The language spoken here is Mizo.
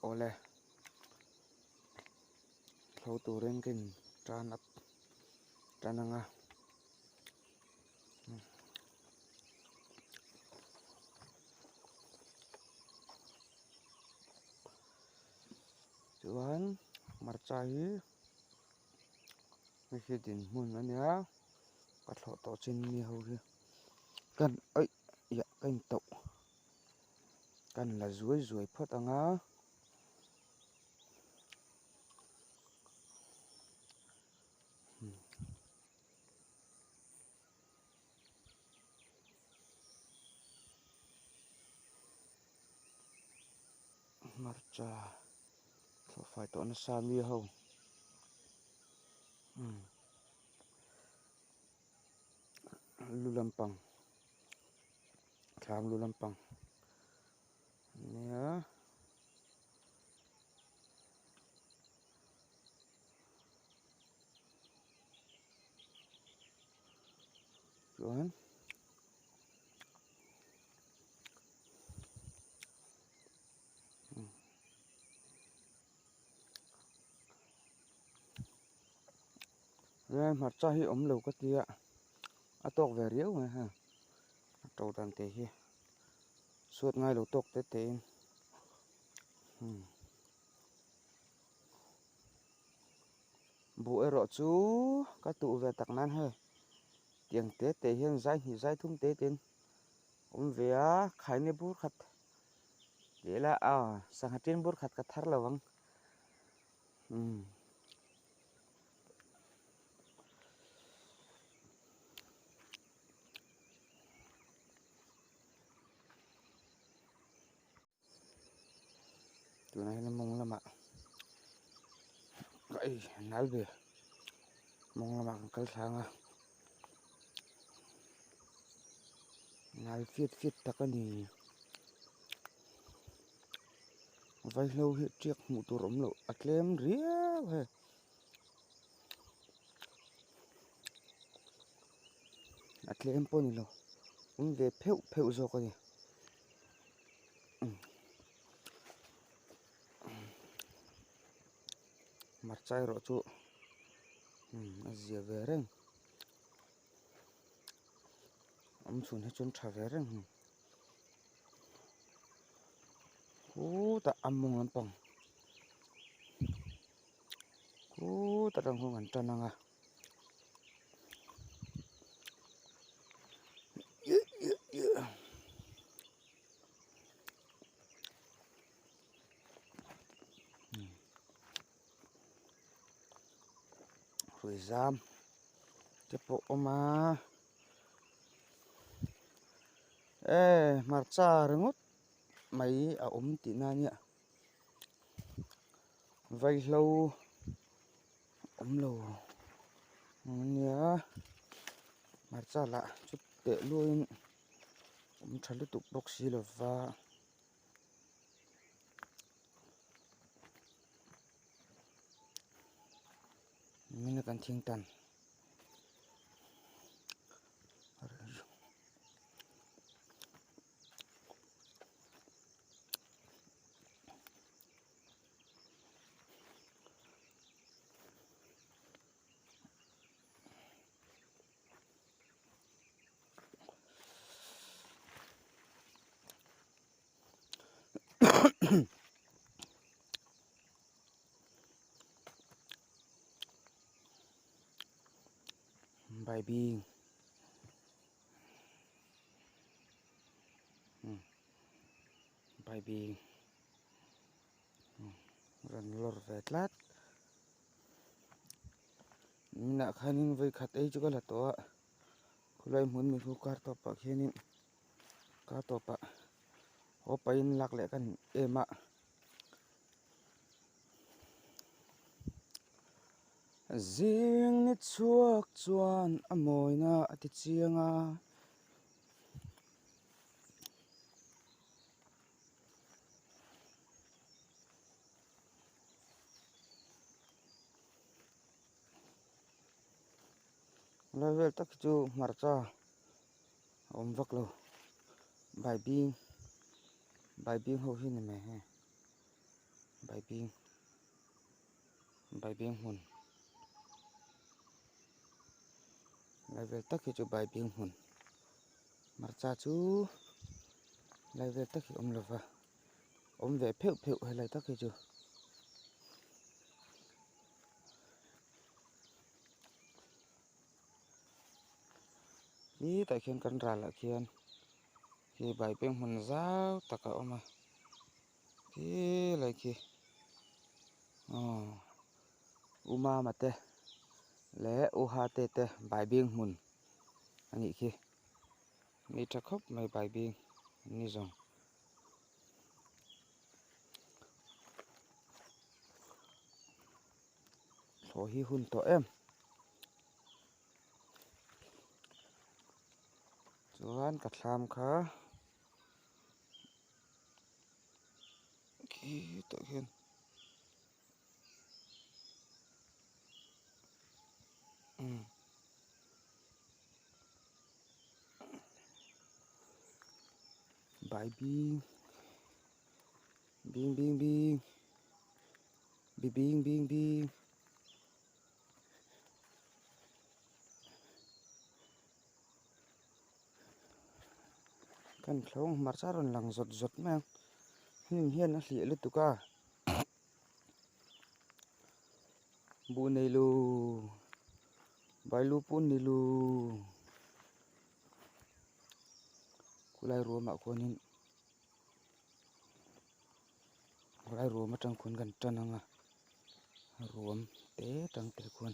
Awle thlo turin ka in tan up tan anga. Chuan hmarcha hi hei hi dinhmun a nia ka thlawh tawh chin mi ho hi kan aih iah ka intauh kan la zuai zuai phawt ang a. Hmarcha thlawhfai tawh nasa mi ho umm lu lampang thlam lu lampang ania. Chuan He hmarcha hi awm lo ka tia a tawk ve riau mai ha a to dan te hi suat ngai lo tawk te te in umm. Buh erawh chu ka tuh ve tak nan hei tiang te te hian zai hnih zai thum te te in awm ve a khaina bur khat tih ila aw sangha tin bur khat ka thar lo ang umm. Tunah hian mawng lamah ka ei nal ve mawng lamah kan kal thlang a nal fiat fiat tak a ni vaihlo hi tiak hmuh tur awm loh a tlem riau hei a tlem pawh a ni lo awm ve pheuh pheuh zawk a ni. Hmarcha erawh chu a zia ve reng awm chhun hi chuan tha ve reng a ni khutah a mawng lampang khutah tang khuan kan tan ang a. Hrui zam te pawh awm a e hmarcha ringawt mai a awm tihna a nia vaihlo awm lo ania hmarcha lah chu teh luain awm tha lutuk bawk si lova. Nimin kan thing tan. Baibing baibing rawn lawr ve tlat Inah khanin vawi khat ei chu ka la tawh a khawlai hmun mi khu kar tawp ah khianin kar tawp ah haw pahin lak leh kan em a zing ni chhuak chuan a mawina a ti chiang a. Lai vel tak hi chu hmarcha a awm vak lo baibing baibing ho hi ni mai hei. Baibing baibing hmun lai vel tak hi chu baibing hmun hmarcha chu lai vel tak hi a awm lo va awm ve pheuh pheuh helai tak hi chu. Hetah khian kan ralah khian khi baibing hmun zau tak a awm a. Khi lai khi aw u mama te leh u hate te baibing hmun a nih khi mi tha khawp mai baibing an ni zawng. Thlawh hi hun tawh em chuan ka thlam kha. Khi tah hian umm baibing bing bing bing bi bing bing bing. Kan thlawng hmarcha a rawn lang zawt zawt mai ang hnim hian a hliah lutuk a buh nei lo bailu pawh ni lo khulai ruamah khuanin khulai ruam atang khuan kan tan ang a ruam te tang te khuan.